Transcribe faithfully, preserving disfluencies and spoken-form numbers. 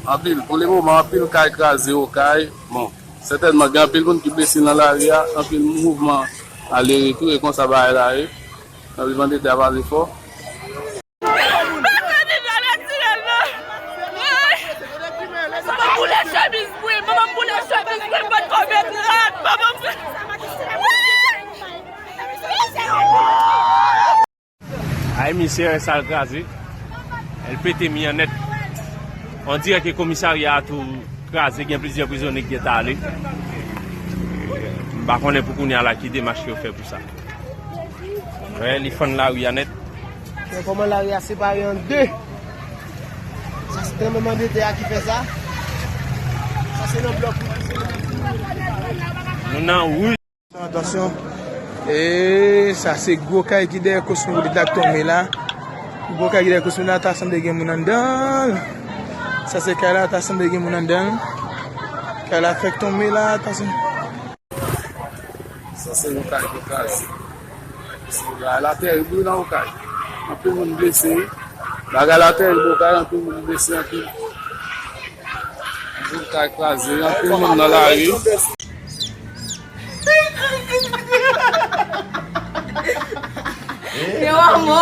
Anpil, pou le moman, anpil kay kraze Okay. Bon, sètènman, gen anpil moun ki blese nan lari a, anpil mouvman ale retou, e konsa bagay la ye. Tranblemanntè a pase fò. Manman m boule chemiz pou li, manman m boule chemiz pou li, mwen konbyen rat, manman m. Ay, misye, sa l kraze. El pete mi an nèt. On dirait que komisarya a tou kraze, gen plizyè prizonye ki gentan ale. M pa konnen pou kounye a la ki demach yo fè pou sa. Wè, li fann lari a nèt. Men kòman lari a separe an de? Sa se tranblemanntè a ki fè sa. Sa se nan blòk. Nou nan wouj. Atansyon. E sa se gwo kay ki dèyè Cosmopolitan k tonbe la. Gwo kay ki dèyè Cosmopolitan la, ta sanble gen moun anndan l. Sa se kay la, ta sanble gen moun anndan l. Kay la fèk tonbe la, atansyon. Sa se yon kay ki kraze. Bagay la tèrib wi nan Okay. Anpil moun blese wi. Bagay la tèrib Okay, anpil moun blese, anpil. Anpil kay kraze, anpil moun nan lari. Yo, amò.